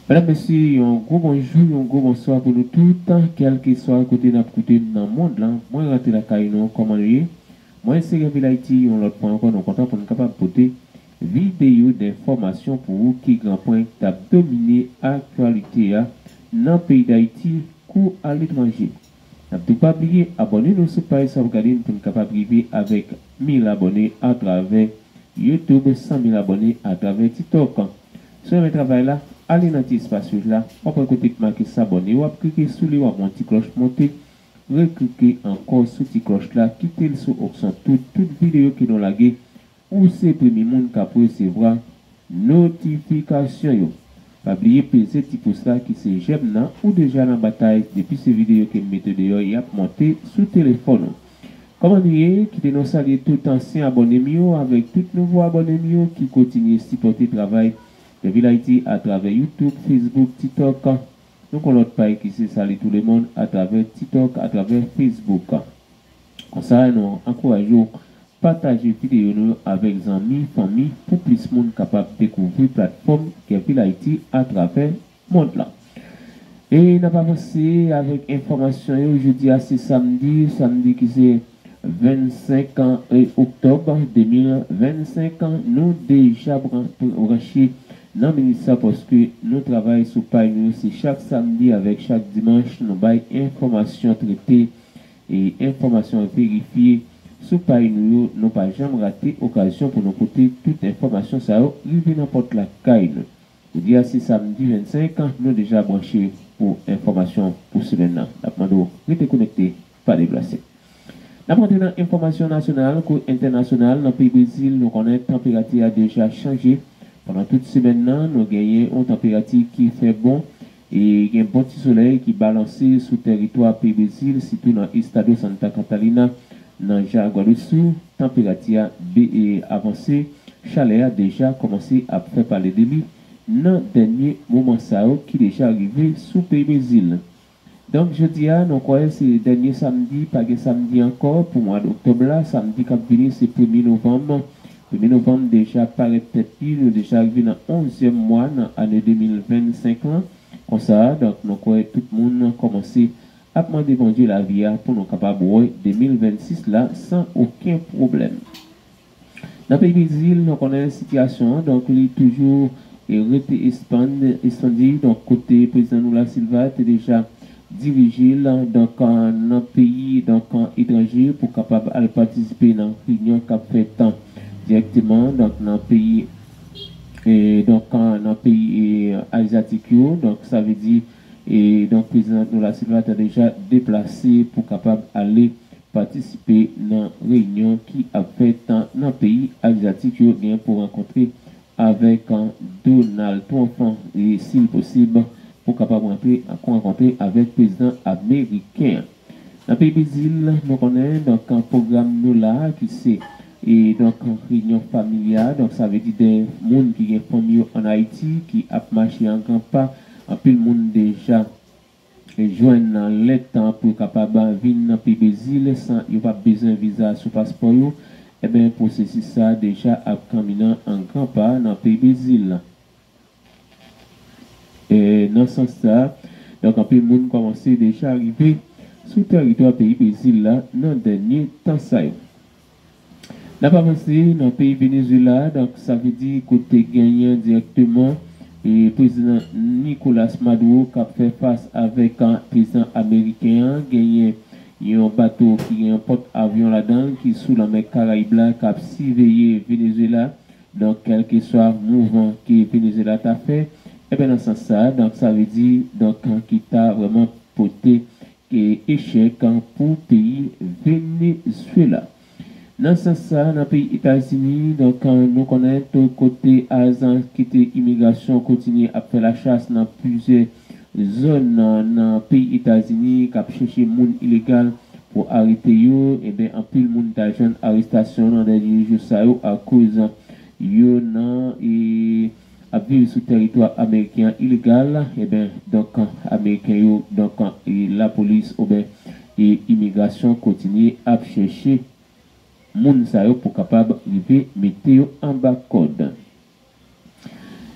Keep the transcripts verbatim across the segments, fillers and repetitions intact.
Medam, mesye, yon gwo bonjou, yon gwo bonswa pou nou tout, kèlkeswa kote n ap koute m nan mond lan. Mwen rantre lakay nou, kòman nou ye? Mwen se Granvil Ayiti, yon lòt fwa ankò nou kontan pou n kapab pote videyo d enfòmasyon pou ou ki gran pwen k t ap domine aktyalite a nan peyi Dayiti kou aletranje. N ap tou pa bliye abòne nou sou paj sa w gade n pou n kapab rive avèk mil abòne atravè YouTube, san mil abòne atravè TikTok. Si w renmen travay la, ale nan ti espas wouj la, w ap wè kote k make s'abonner, w ap klike sou li, w ap wè yon ti klòch monte, reklike ankò sou ti klòch la, kite l sou opsyon tout, tout videyo ke nou lage, ou se premye moun k ap resevwa notifikasyon yo. Pa bliye peze ti pous la ki se jèm nan, ou deja nan batay, depi se videyo ke m mete deyò, y ap monte sou telefòn ou. Kòman nou ye? Kite nou salye tout ansyen abòne m yo avèk tout nouvo abòne m yo ki kontinye sipòte travay Granvil Ayiti atravè YouTube, Facebook, TikTok. Nou gon lòt paj ki se Salut tout le monde atravè TikTok, atravè Facebook. Konsa, nou ankouraje w pataje videyo nou avèk zanmi, fanmi, pou plis moun kapab dekouvri platfòm Granvil Ayiti atravè mond lan. E n ap avanse avèk enfòmasyon yo. Jodi a se samdi, samdi ki se vennsenk an, e, oktòb de mil vennsenk an. Nou deja bran-, branche nan minit sa paske nou travay sou paj nou yo. Se chak samdi avèk chak dimanch nou bay enfòmasyon trete e enfòmasyon verifye sou paj nou yo. Nou pa janm rate okazyon pou nou pote tout enfòmasyon sa yo rive nan pòt lakay nou. Jodi a se samdi vennsenk, nou deja branche pou enfòmasyon pou semèn nan. N ap mande w rete konekte, pa deplase. N ap rantre nan enfòmasyon nasyonal kou entènasyonal. Nan peyi Brezil, nou konnen tanperati a deja chanje. Pandan tout semèn nan, nou genyen yon tanperati ki fè bon e gen bon ti solèy ki balanse sou tèritwa peyi Brezil, sitou nan Estado Santa Catarina, nan Jaraguá do Sul. Tanperati a be-, e avanse, chalè a deja kòmanse ap fè pale de li nan dènye moman sa yo ki deja rive sou peyi Brezil. Donk, jodi a, nou kwè se dènye samdi, pa gen samdi ankò pou mwa oktòb la. Samdi k ap vini, se premye novanm. Premye novanm deja parèt tèt li, nou deja rive nan onzyèm mwa nan ane de mil vennsenk lan. Konsa, donk, nou kwè tout moun kòmanse ap mande Bondye lavi a pou nou kapab wè de mil vennsis la san okenn pwoblèm. Nan peyi Brezil, nou konnen sitiyasyon an, donk, li toujou, e, rete espann-, espandi, donk, kote prezidan Lula Silva te deja dirije l, donk, an, nan peyi, donk, an, etranje pou kapab al patisipe nan reyinyon k ap fèt, an, dirèkteman, donk, nan peyi, e, donk, an, nan peyi, e, azyatik yo, donk, sa vle di, e, donk, prezidan Lula Silva te deja deplase pou kapab ale patisipe nan reyinyon ki ap fèt nan peyi azyatik yo, gen pou rankontre avèk, an, Donald Trump, e si l posib, pou kapab rantre, rankontre avèk prezidan ameriken an. Nan peyi Brezil, nou konnen, donk, pwogram nou la, ki se, e, donk, reyinyon familyal, donk, sa vle di de moun ki gen fanmi yo ann Ayiti, ki ap mache an gran pa, anpil moun deja jwenn lèt pou yo kapab vin nan peyi Brezil san yo pa bezwen viza sou paspò yo, ebyen, pwosesis sa a deja ap kanminan an gran pa nan peyi Brezil. E, nan sans sa, donk, anpil moun kòmanse deja rive sou tèritwa peyi Brezil la nan dènye tan sa yo. N ap avanse nan peyi Venezuela, donk, sa vle di kote genyen dirèkteman, e, prezidan Nicolas Maduro k ap fè fas avèk, an, prezidan ameriken an, genyen yon bato ki gen yon pòt avyon ladan l ki sou lanmè Karayib la k ap siveye Venezuela. Donk, kèlkeswa mouvman ke Venezuela ta fè, ebyen, nan sans sa, donk, sa vle di, donk, ki ta vrèman pote e echèk pou peyi Venezuela. Nan sans sa, nan peyi Etazini, donk, nou konnen tou kote azan ki te imigrasyon kontinye ap fè lachas nan plizyè zòn nan, nan peyi Etazini k ap chèche moun ilegal pou arete yo, ebyen, anpil moun ta jwenn arestasyon nan dènye jou sa yo akoz yo nan, e, ap viv sou tèritwa ameriken an ilegal, ebyen, donk, ameriken yo, donk, e, lapolis oubyen, e, imigrasyon kontinye ap chèche moun sa yo pou kapab rive mete yo anba kòd.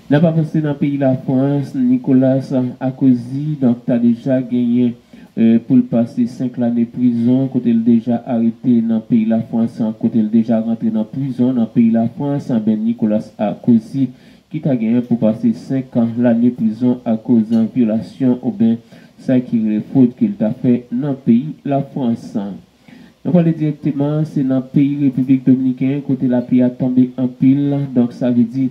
N ap avanse nan peyi Lafrans, Nicolas Sarkozy, donk, ta deja genyen, eh, pou l pase senk lane prizon, kote l deja arete nan peyi Lafrans, kote l deja rantre nan prizon nan peyi Lafrans, anben, Nicolas Sarkozy, ki ta genyen pou pase senk lane prizon akoz vyolasyon oubyen sa ki rele fwod ke l ta fè nan peyi Lafrans. Nou prale dirèkteman, se nan peyi Repiblik Dominiken, kote lapli a tonbe anpil. Donk, sa vle di,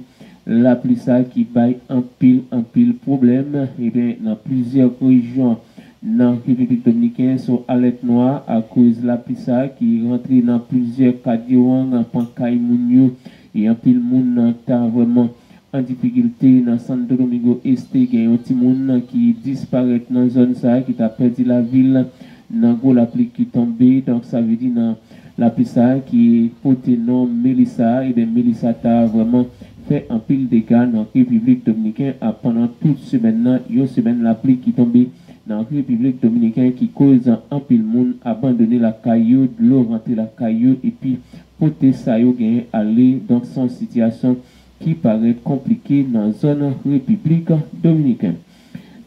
lapli sa ki bay anpil, anpil pwoblèm, ebyen, nan plizyè rejyon nan Repiblik Dominiken, sou alèt nwa akoz lapli sa ki rantre nan plizyè kadewang, pran kay moun yo, e anpil moun ta vrèman an difikilte nan Santo Domingo Este. Gen yon timoun ki disparèt nan zòn sa a, ki ta pèdi lavi l nan gwo lapli ki tonbe. Donk, sa vle di, nan lapli sa a ki pote non Melissa, ebyen, Melissa ta vrèman fè anpil dega nan Repiblik Dominiken a pandan tout semèn nan, yon semèn lapli ki tonbe nan Repiblik Dominiken ki koz anpil moun abandone lakay yo, dlo rantre lakay yo, epi pote sa yo genyen ale. Donk, se yon sitiyasyon ki parèt konplike nan zòn Repiblik Dominiken.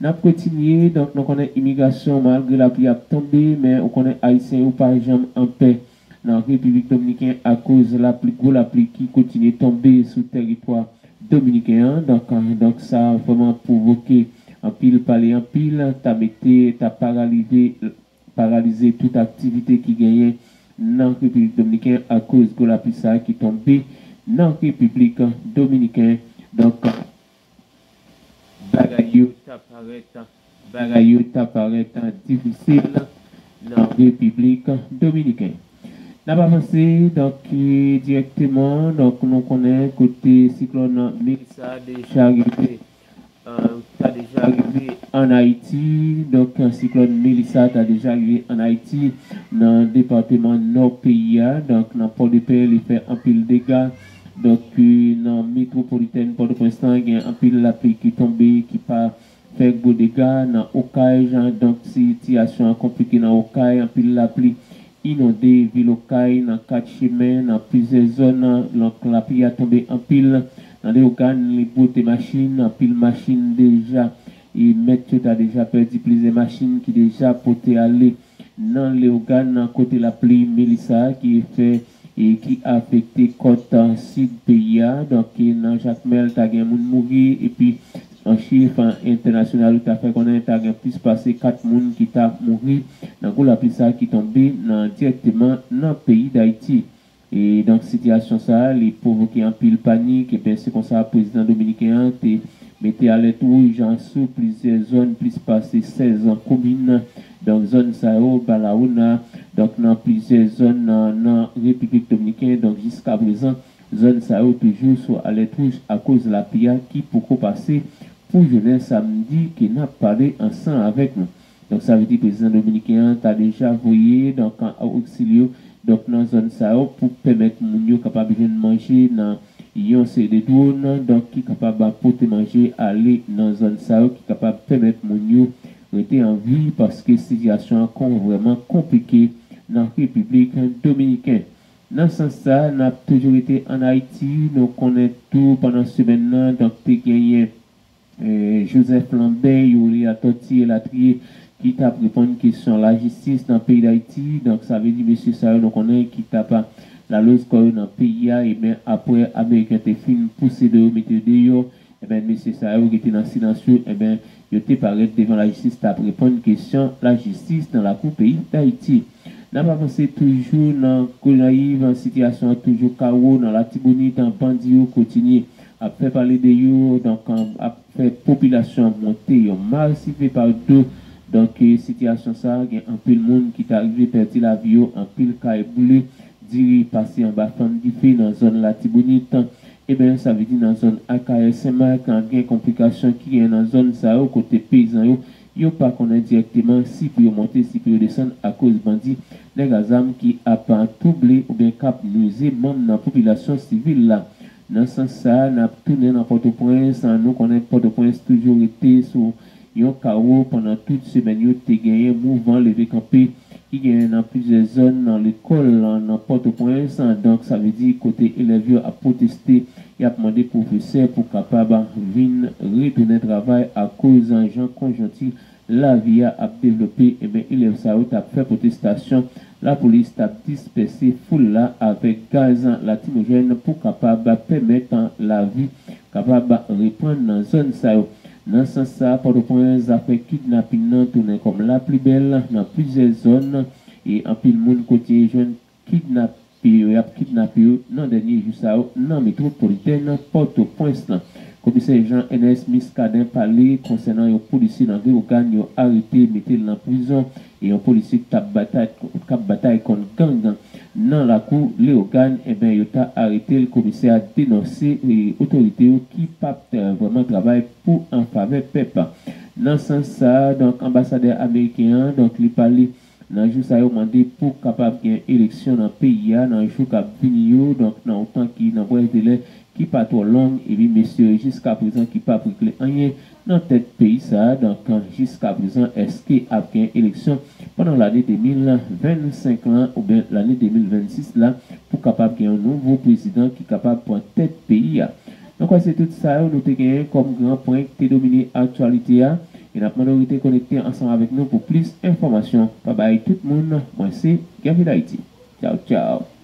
N ap kontinye, donk, nou konnen imigrasyon, malgre lapli ap tonbe, men ou konnen Ayisyen yo pa janm anpè nan Repiblik Dominiken akoz lapli, gwo lapli ki kontinye tonbe sou tèritwa dominiken an. Donk, donk, sa vrèman pwovoke anpil pale anpil, ta mete, ta paralize, paralize tout aktivite ki genyen nan Repiblik Dominiken akoz gwo lapli sa a ki tonbe nan Repiblik Dominiken. Donk, bagay yo ta parèt, bagay yo ta parèt difisil nan Repiblik Dominiken. N ap avanse, donk, eh, dirèkteman, donk, nou konnen kote siklòn Melissa deja rive, eh, ta deja rive ann Ayiti. Donk, siklòn Melissa ta deja rive ann Ayiti, nan depatman Nò peyi a, donk, nan Pòdepè, li fè anpil dega. Donk, eh, nan metwopolitèn Pòtoprens lan, gen anpil lapli ki tonbe, ki pa fè gwo dega nan Okay. Donk, sitiyasyon an konplike nan Okay, anpil lapli inonde vil Okay, nan Kat Chemen, nan plizyè zòn. Donk, lapli a tonbe anpil nan Leyogàn, li bwote machin, anpil machin deja, e mèt yo ta deja pèdi plizyè machin ki deja pote ale nan Leyogàn, nan kote lapli Melissa ki fè e ki afekte kòt, eh, sid peyi a. Donk, eh, nan Jakmèl, ta gen moun mouri, epi an chif, eh, entènasyonal yo ta fè konnen ta gen plis pase kat moun ki ta mouri nan gwo lapli sa a ki tonbe nan, dirèkteman nan peyi Dayiti. E donk, sitiyasyon sa a, li pwovoke anpil panik. Ebyen, se konsa prezidan dominiken an te mete alèt wouj sou plizyè zòn, plis pase sèz komin. Donk, zòn sa yo, Balaona, donk, nan plizyè zòn nan, nan Repiblik Dominiken. Donk, jiska prezan, zòn sa yo toujou sou alèt wouj akoz lapli a ki poko pase pou jounen samdi ke n ap pale ansanm avèk nou. Donk, sa vle di prezidan dominiken an ta deja voye, donk, an oksilyo, donk, nan zòn sa yo pou pèmèt moun yo kapab jwenn manje nan yon seri de dwòn, donk, ki kapab pote manje ale nan zòn sa yo, ki kapab pèmèt moun yo rete an vi, paske sitiyasyon an kon vrèman konplike nan Repiblik Dominiken. Nan sans sa, n ap toujou rete ann Ayiti. Nou konnen tou pandan semèn nan, donk, te genyen eh, Joseph Lambert, Youri Latortue elatriye, ki t ap reponn kesyon lajistis nan peyi Dayiti. Donk, sa vle di mesye sa yo, nou konnen, ki t ap lalòz kò yo nan peyi a, ebyen, apre Ameriken te fin pouse do yo, mete yo deyò, ebyen, mesye sa yo ki te nan silans yo, ebyen, yo te parèt devan lajistis, t ap reponn kesyon lajistis nan lakou peyi Dayiti. N ap avanse toujou nan Gonayiv, sitiyasyon an toujou kawo nan Latibonit, bandi yo kontinye ap fè pale de yo, donk, ap fè popilasyon an monte yon masive pa do. Donk, eh, sitiyasyon sa a, gen anpil moun ki ta rive pèdi lavi yo, anpil kay boule, diri pase anba flanm dife nan zòn Latibonit. Ebyen, sa vle di nan zòn Akayè Senmak, gen konplikasyon ki gen nan zòn sa yo, kote peyizan yo, yo pa konnen dirèkteman si pou yo monte, si pou yo desann, akoz bandi, nèg a zam ki ap touble oubyen k ap nwize manm nan popilasyon sivil la. Nan sans sa a, n ap tounen nan Pòtoprens. Nou konnen Pòtoprens toujou rete sou yon kawo pandan tout semèn yo te genyen mouvman leve kanpe ki genyen nan plizyè zòn nan lekòl nan Pòtoprens. Donk, sa vle di kote elèv yo ap pwoteste, y ap mande pwofesè pou kapab vin retounen travay akoz jan konjonti lavi a ap devlope. Ebyen, elèv sa yo t ap fè pwotestasyon, lapolis t ap dispèse foul la avèk gaz lakrimojèn pou kapab pèmèt lavi kapab reprann nan zòn sa yo. Nan sans sa, Pòtoprens, zafè kidnapin nan tounen kòm laplibèl nan plizyè zòn, e anpil moun kote jwenn kidnape yo, y ap kidnape yo nan dènye jou sa yo nan metwopolitèn Pòtoprens lan. Komisè Jean Ernest Muscadin pale konsènan yon polisye nan Leyogàn yo arete, mete l nan prizon, e yon polisye k t ap batay, k ap batay kont gang nan lakou Leyogàn, ebyen, yo ta arete l. Komisè a denonse, e, otorite yo ki p ap, e, vrèman travay pou an favè pèp. Nan sans sa, donk, anbasadè ameriken an, donk, li pale nan jou sa yo mande pou kapab gen eleksyon nan peyi a nan jou k ap vini yo, donk, nan yon tan ki nan brèf delè ki pa twò long, epi mesye yo jiskaprezan ki p ap regle anyen nan tèt peyi sa a. Donk, jiskaprezan, èske ap gen eleksyon pandan lane de mil vennsenk lan oubyen lane de mil vennsis la pou kapab gen yon nouvo prezidan ki kapab pran tèt peyi a? Donk, wè, se tout sa yo nou te genyen kòm gran pwen ki te domine aktyalite a. E n ap mande w rete konekte ansanm avèk nou pou plis enfòmasyon. Babay tout moun, mwen se Kevin Haïti. Tchaw, tchaw.